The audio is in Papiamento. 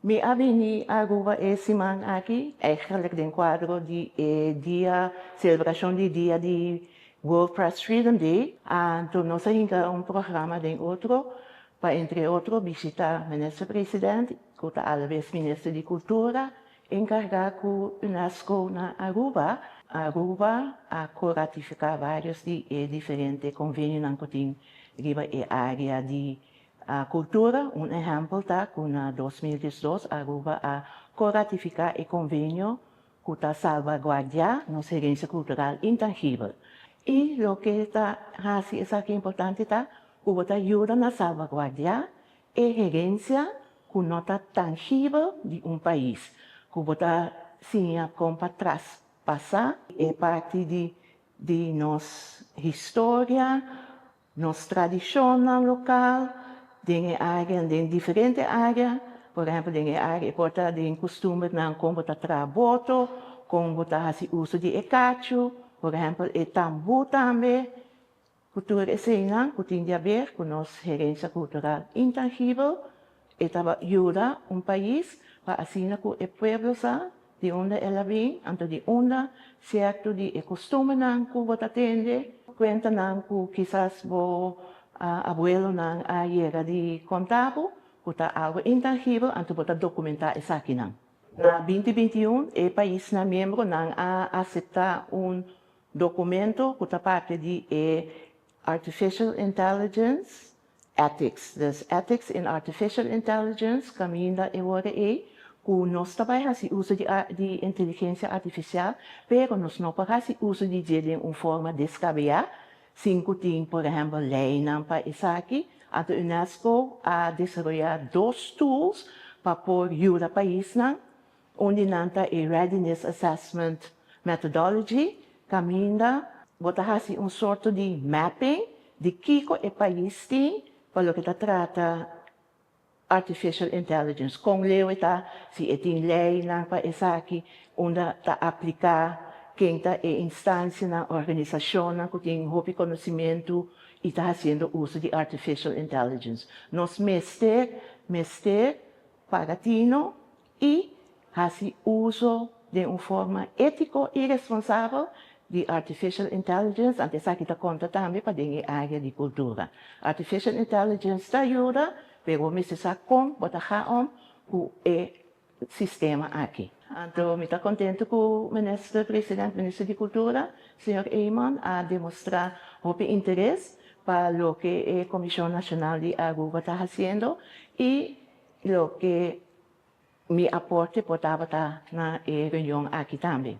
Mi a bini Aruba e siman aki, eigenlijk den kuadro di dia, selebrashon di dia di World Press Freedom Day. Anto nos a hinka un programa den otro, pa entre otro bishitá minister president, ku ta alabes minister di Kultura, enkargá ku UNESCO na Aruba. Aruba a ratifiká vários di e diferente konvenionan ku tin riba e área di kultura. Un ehèmpel ta ku na 2012 Aruba a ratifiká e konvenio ku ta salvaguardiá nos herensia kultural intangibel. I loke ta hasi esaki importante ta ku ta yuda na salvaguardiá e herensia ku no ta tangibel di un pais. Ku ta siña kon pa traspasá e parti di nos historia, nos tradishon lokal, den área, den diferente área, por ehèmpel, den área por ta den kustumbernan kon ta traha boto, kon ta hasi uso di kachu, por ehèmpel, e tambú tambe, kultura esei ku tin di aber ku nos herensia kultural intangibel, e ta yuda un pais pa asina ku e pueblo sa di unda el a bin, anto di unda sierto di e kustumbernan ku bo ta tende, kuentanan ku kisas bo abuelonan a yega di konta bo, ku ta algu intangibel, anto bo ta dokumentá esakinan. Na 2021, e paisnan miembronan a aseptá un dokumento ku ta parti di e Artificial Intelligence Ethics. Dus Ethics in Artificial Intelligence, kaminda e ora e ku nos tambe hasi uso di inteligensia artifisial, pero nos no por hasi uso di dje den un forma deskabeyá, sin ku tin, por ehèmpel, leinan pa esaki. Anto UNESCO a desaroyá dos tools pa por yuda paisnan, unda nan ta e Readiness Assessment Methodology, kaminda bo ta hasi un sorto di mapping di kiko e pais tin pa loke ta trata artificial intelligence. Kon leu e ta, si e tin leinan pa esaki, unda ta apliká, ken ta e instansianan, organisashonnan ku tin hopi konosementu i ta hasiendo uso di artificial intelligence. Nos mester paga tino i hasi uso di un forma étiko i responsabel di artificial intelligence, anto esaki ta konta tambe pa e área di kultura. Artificial intelligence ta yuda, pero mester sa kon bo ta om ku e sistema aki. Anto, mi ta kontentu ku minister president, minister di Kultura, señor Eman, a demostrá hopi interes pa loke e Komishon Nashonal di Aruba ta hasiendo i loke mi aporte por tabata na e reunion aki tambe.